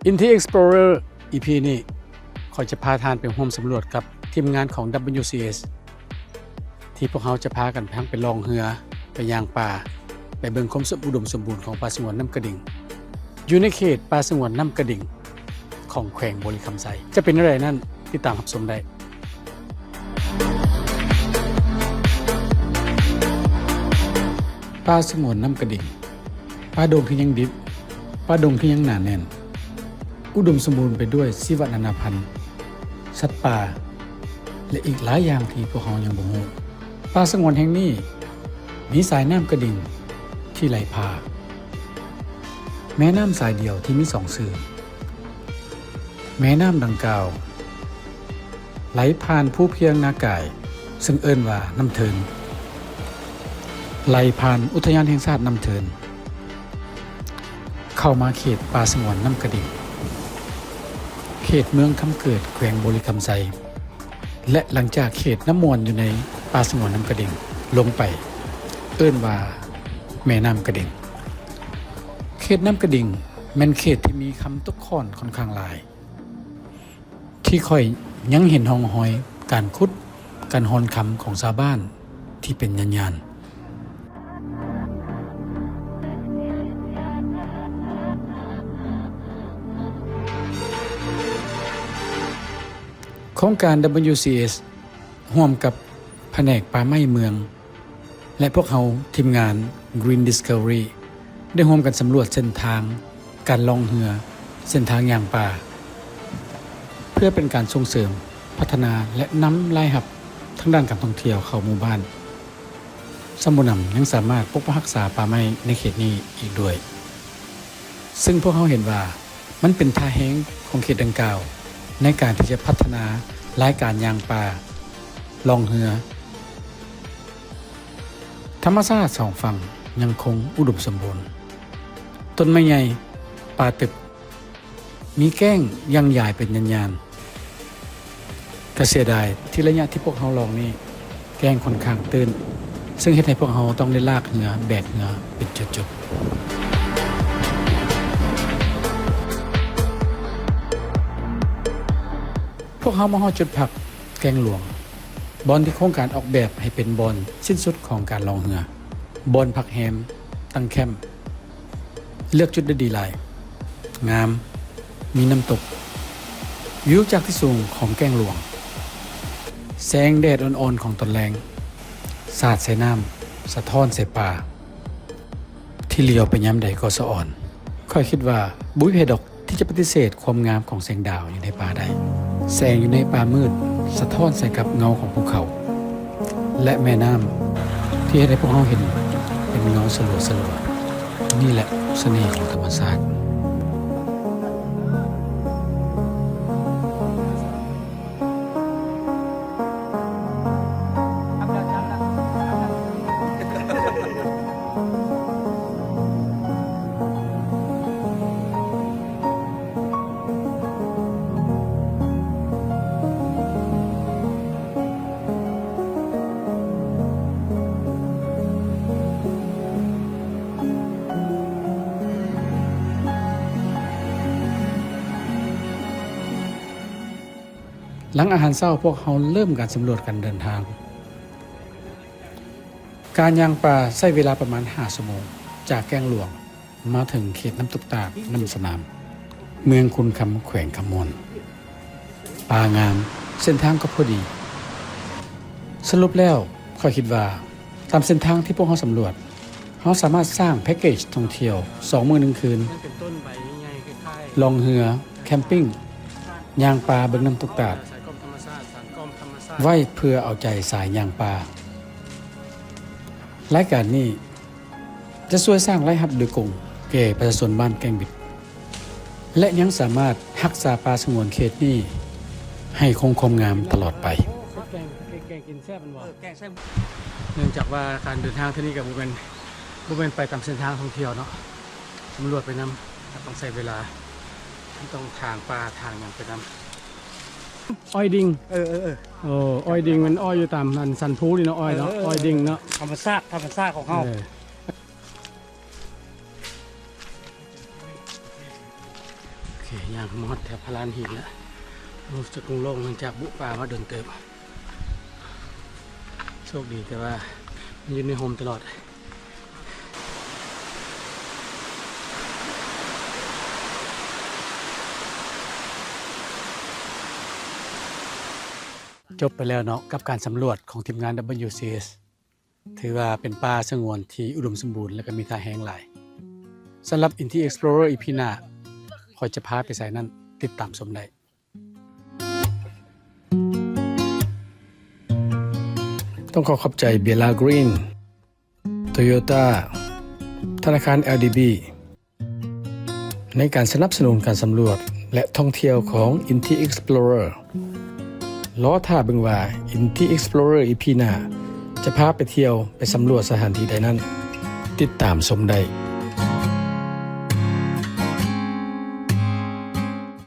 Indie Explorer ອີ ພີ ນີ້ ຂ້ອຍຈະພາທ່ານໄປຮ່ວມສຳຫຼວດກັບທີມງານຂອງ WCS ທີ່ພວກເຮົາຈະພາກັນທັງໄປລ່ອງເຮືອ, ໄປຍ່າງປ່າ, ໄປເບິ່ງຄວາມສົມ ອຸດົມສົມບູນຂອງປ່າສະຫງວນນ້ຳກະດິງ ຢູ່ໃນເຂດປ່າສະຫງວນນ້ຳກະດິງ ຂອງແຂວງບໍລິຄຳໄຊ. ຈະເປັນແນວໃດນັ້ນ ຕິດຕາມຮັບຊົມໄດ້. ປ່າສະຫງວນນ້ຳກະດິງ, ປ່າດົງທີ່ຍັງດິບ, ປ່າດົງທີ່ຍັງໜາແໜ້ນ, ອຸດົມສົມບູນໄປດ້ວຍຊີວະນານາພັນ, ສັດປ່າ ແລະ ອີກຫຼາຍຢ່າງທີ່ພວກເຮົາຍັງບໍ່ຮູ້. ປ່າສະຫງວນແຫ່ງນີ້ມີສາຍນ້ຳກະດິງທີ່ໄຫຼຜ່າ, ແມ່ນ້ຳສາຍດຽວທີ່ມີສອງຊື່. ແມ່ນ້ຳດັ່ງກ່າວໄຫຼຜ່ານພູພຽງນາກາຍ ເຊິ່ງເອີ້ນວ່ານ້ຳເທີນ, ໄຫຼຜ່ານອຸທະຍານແຫ່ງຊາດນ້ຳເທີນ ເຂົ້າມາເຂດປ່າສະຫງວນນ້ຳກະດິງ ເຂດເມືອງຄຳເກີດ ແຂວງບໍລິຄຳໄຊ ແລະ ຫຼັງຈາກເຂດນ້ຳມ່ວນຢູ່ໃນປ່າສະຫງວນນ້ຳກະດິງລົງໄປ ເອີ້ນວ່າແມ່ນ້ຳກະດິງ. ເຂດນ້ຳກະດິງແມ່ນເຂດທີ່ມີຄຳຕົກຂ້ອນຂ້ອນຂ້າງຫຼາຍ ທີ່ຂ້ອຍຍັງເຫັນຮ່ອງຮອຍການຂຸດ, ການຮ່ອນຄຳຂອງຊາວບ້ານທີ່ເປັນຍານໆ. ໂຄງການ WCS ຮ່ວມກັບພະແນກປ່າໄມ້ເມືອງ ແລະ ພວກເຮົາທີມງານ Green Discovery ໄດ້ຮ່ວມກັນສຳຫຼວດເສັ້ນທາງການລ່ອງເຮືອ, ເສັ້ນທາງຍ່າງປ່າ ເພື່ອເປັນການສົ່ງເສີມ, ພັດທະນາ ແລະ ນຳລາຍຮັບທາງດ້ານການທ່ອງທ່ຽວເຂົ້າໝູ່ບ້ານ. ຊຳບໍ່ນຳຍັງສາມາດປົກປັກຮັກສາປ່າໄມ້ໃນເຂດນີ້ອີກດ້ວຍ, ເຊິ່ງພວກເຮົາເຫັນວ່າ ມັນເປັນທ່າແຮງຂອງເຂດດັ່ງກ່າວ ໃນການທີ່ຈະພັດທະນາລາຍການຍ່າງປ່າ, ລ່ອງເຮືອ. ທຳມະຊາດສອງຝັ່ງຍັງຄົງອຸດົມສົມບູນ, ຕົ້ນໄມ້ໃຫຍ່, ປ່າຕຶບ, ມີແກ້ງຢ່າງຢາຍເປັນຍານໆ. ກະເສຍດາຍທີ່ໄລຍະທີ່ພວກເຮົາລ່ອງນີ້ ແກ້ງຂ້ອນຂ້າງຕື້ນ, ເຊິ່ງເຮັດໃຫ້ພວກເຮົາຕ້ອງໄດ້ລາກເຮືອ, ແບກເຮືອເປັນຈຸດໆ. ພວກເຮົາມາຮອດຈຸດພັກແກ້ງຫຼວງ, ບ່ອນທີ່ໂຄງການອອກແບບໃຫ້ເປັນບ່ອນສິ້ນສຸດຂອງການລ່ອງເຮືອ, ບ່ອນພັກແຮມ, ຕັ້ງແຄ້ມ. ເລືອກຈຸດໄດ້ດີຫຼາຍ, ງາມ, ມີນ້ຳຕົກ, ວິວຈາກທີ່ສູງຂອງແກ້ງຫຼວງ, ແສງແດດອ່ອນໆຂອງຕອນແລງ ສາດໃສ່ນ້ຳ, ສະທ້ອນໃສ່ປ່າ ທີ່ຫຼຽວໄປຍາມໃດກໍສະອອນ. ຂ້ອຍຄິດວ່າບໍ່ມີໃຜດອກທີ່ຈະປະຕິເສດຄວາມງາມຂອງແສງດາວຢູ່ໃນປ່າໄດ້. ແສງຢູ່ໃນປ່າມືດສະທ້ອນໃສ່ກັບເງົາຂອງພູເຂົາ ແລະ ແມ່ນ້ຳ ທີ່ເຮັດໃຫ້ພວກເຮົາເຫັນເປັນເງົາສະຫຼົວໆ. ນີ້ແຫຼະສະເໜ່ຂອງທຳມະຊາດ. ຫຼັງອາຫານເຊົ້າ, ພວກເຮົາເລີ່ມການສຳຫຼວດການເດີນທາງ. ການຍ່າງປ່າໃຊ້ເວລາປະມານຫ້າຊົ່ວໂມງ ຈາກແກ້ງຫຼວງ ມາເຖິງເຂດນ້ຳຕົກຕາດ, ນ້ຳສະໜາມ, ເມືອງຄຸນຄຳ, ແຂວງຄຳມ່ວນ. ປ່າງາມ, ເສັ້ນທາງກໍພໍດີ. ສະຫຼຸບແລ້ວ, ຂ້ອຍຄິດວ່າຕາມເສັ້ນທາງທີ່ພວກເຮົາສຳຫຼວດ, ເຮົາສາມາດສ້າງແພັກເກຈທ່ອງທ່ຽວສອງມື້ໜຶ່ງຄືນ, ລ່ອງເຮືອ, ແຄມປິງ, ຍ່າງປ່າເບິ່ງນ້ຳຕົກຕາດ ໄວ້ເພື່ອເອົາໃຈສາຍຍ່າງປ່າ. ລາຍການນີ້ຈະຊ່ວຍສ້າງລາຍຮັບໂດຍກົງແກ່ປະຊາຊົນບ້ານແກ້ງບິດ ແລະ ຍັງສາມາດຮັກສາປ່າສະຫງວນເຂດນີ້ໃຫ້ຄົງຄວາມງາມຕະຫຼອດໄປ. ແກງ ແກງ ແກງກິນແຊບແມ່ນບໍ່? ເອີ ແກງແຊບ. ເນື່ອງຈາກວ່າການເດີນທາງເທື່ອນີ້ກໍບໍ່ແມ່ນ ບໍ່ແມ່ນໄປຕາມເສັ້ນທາງທ່ອງທ່ຽວເນາະ, ສຳຫຼວດໄປນຳ ກໍຕ້ອງໃຊ້ເວລາ, ຕ້ອງຖາງປ່າຖາງຫຍັງໄປນຳ. ອ້ອຍດິງ. ເອີ ເອີ ເອີ. ໂອ້ ອ້ອຍດິງ ມັນອ້ອຍຢູ່ຕາມອັນສັນພູນີ້ເນາະ, ອ້ອຍເນາະ, ເອີ ເອີ ອ້ອຍດິງເນາະ, ທຳມະຊາດ ທຳມະຊາດຂອງເຮົາ. ເອີ ໂອເຄ ຍ່າງມາຮອດແຖວພະລານຫີນແລ້ວ. ໂອ້ ຈັກໂລ່ງໆ ຫຼັງຈາກບຸປ່າມາດົນເຕີບ. ໂຊກດີແຕ່ວ່າມັນຢູ່ໃນຮົ່ມຕະຫຼອດ. ຈົບໄປແລ້ວເນາະ ກັບການສຳຫຼວດຂອງທີມງານ WCS ຖືວ່າເປັນປ່າສະຫງວນທີ່ອຸດົມສົມບູນ ແລະ ກໍມີທ່າແຮງຫຼາຍ. ສຳລັບ Inti Explorer ອີ ອີ ພີ ໜ້າ ຂ້ອຍຈະພາໄປໃສນັ້ນ ຕິດຕາມຊົມໄດ້. ຕ້ອງຂໍຂອບໃຈ Bella Green, Toyota, ທະນາຄານ ແອລດີບີ ໃນການສະໜັບສະໜູນການສຳຫຼວດ ແລະ ທ່ອງທ່ຽວຂອງ Inti Explorer. ລໍຖ້າເບິ່ງວ່າ Inti Explorer ອີ ອີ ພີ ໜ້າ ຈະພາໄປທ່ຽວ ໄປສຳຫຼວດສະຖານທີ່ໃດນັ້ນ ຕິດຕາມຊົມໄດ້.